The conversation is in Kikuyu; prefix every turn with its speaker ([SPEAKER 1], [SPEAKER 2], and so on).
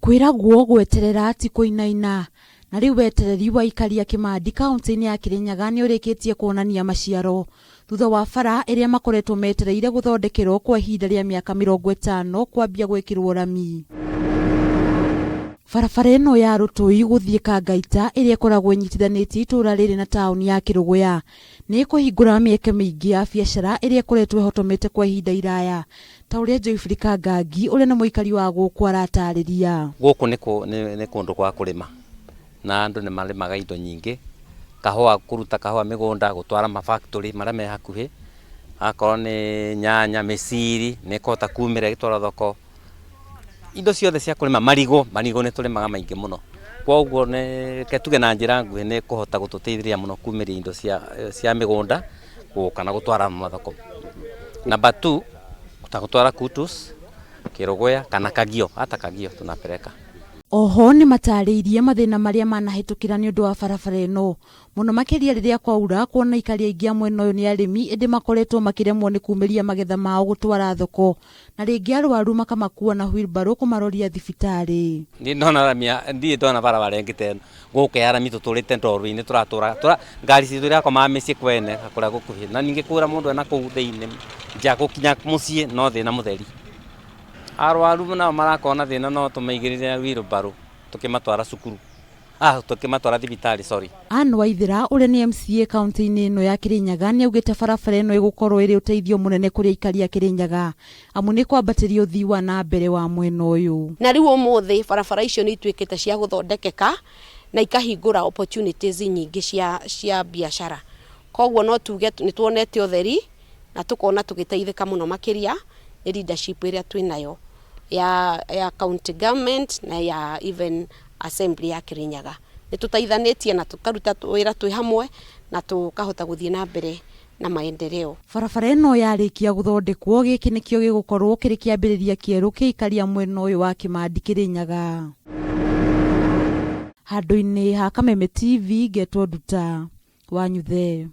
[SPEAKER 1] Kwĩragwo gweterera ti kũinaina na rĩu wetereri wa aikari a Kĩmandi kaunti-inĩ ya Kĩrĩnyaga nĩ ũrĩkĩtie kuonania maciaro thutha wa bara ĩrĩa makoretwo metereire gũthondekerwo kwa ihinda rĩa mĩaka 50 kwambia gwĩkĩrwo rami. Barabara ĩno ya Rũtũi gũthiĩ Kangaita ĩrĩa ĩkoragwo ĩnyitithanĩtie itũũra rĩrĩ na taũni ya Kĩrũgũya nĩ ĩkũhingũra mĩeke mĩingĩ ya biacara ĩrĩa ĩkoretwo ĩhotomete kwa ihinda iraya ta ũrĩa Joyfrey Kangangi ũrĩa nĩ mũikari wa gũkũ aratarĩria.
[SPEAKER 2] Gũkũ nĩ kũndũ kwa kũrĩma na andũ nĩ marĩmaga indo nyingĩ, kahũa, kũruta kahũa mĩgũnda gũtwara ma factory marĩa me hakuhĩ, akorwo nĩ nyanya, mĩciri nĩ ĩkũhota kumĩra ĩgĩtwarwo thoko, indo ciothe cia kũrĩma, marigũ, marigũ nĩ tũrĩmaga maingĩ mũno, koguo reke tuge na njĩra nguhĩ nĩ ĩkũhota gũtũteithĩrĩria mũno kumĩria indo cia mĩgũnda gũka na gũtwara mathoko. Number two, ta gũtwara Kutus, Kĩrũgũya kana Kagio, hata Kagio tunapeleka.
[SPEAKER 1] Oho nĩ matarĩirie mathĩna marĩa manahĩtũkĩra nĩ ũndũ wa barabara ĩno mũno makĩria rĩrĩa kwaura, kuona aikari aingĩ a mwena ũyũ nĩ arĩmi ĩndĩ makoretwo makĩremwo nĩ kumĩria magetha mao gũtwara thoko na rĩngĩ arwaru makamakua na wheelbarrow kũmaroria thibitarĩ.
[SPEAKER 2] Ndirĩ ndona rami, ndirĩ ndona barabara ĩngĩ ta ĩno gũkũ ya rami, tũtũrĩte ndoro-inĩ, tũratũra ngari citũ irakomaga mĩciĩ kwene kũrĩa gũkuhĩ, na ningĩ kwĩra mũndũ ena kũu thĩinĩ nja gũkinya mũciĩ no thĩna mũtheri. Arwaru nao marakorwo na thĩna no tũmaigĩrĩre wheelbarrow tũkĩmatwara cukuru, tũkĩmatwara thibitarĩ, sorry.
[SPEAKER 1] Anne Waithera ũrĩa nĩ MCA kaunti-inĩ ĩno ya Kĩrĩnyaga nĩ augĩte barabara ĩno ĩgũkorwo ĩrĩ ũteithio mũnene kũrĩ aikari a Kĩrĩnyaga amu nĩ kwambatĩria ũthii wa na mbere wa mwena ũyũ.
[SPEAKER 3] Na rĩu ũmũthĩ barabara icio nĩ ituĩkĩte cia gũthondekeka na ikahingũra opportunities nyingĩ cia biacara. Koguo no tuge nĩ tuonete ũtheri na tũkona tũgĩteithĩka mũno makĩria nĩ leadership ĩrĩa twĩnayo ya county government na ya even assembly ya Kĩrĩnyaga. Nĩ tũteithanĩtie na tũkaruta wĩra twĩ hamwe na tũkahota gũthiĩ na mbere na maendeleo.
[SPEAKER 1] Barabara ĩno yarĩkia gũthondekwo, gĩkĩ nĩkĩo gĩgũkorwo kĩrĩ kĩambĩrĩria kĩerũ kĩa aikari a mwena ũyũ wa Kĩmandi Kĩrĩnyaga. Handũ-inĩ ha Kameme TV ngetwo Nduta Wanyuthe.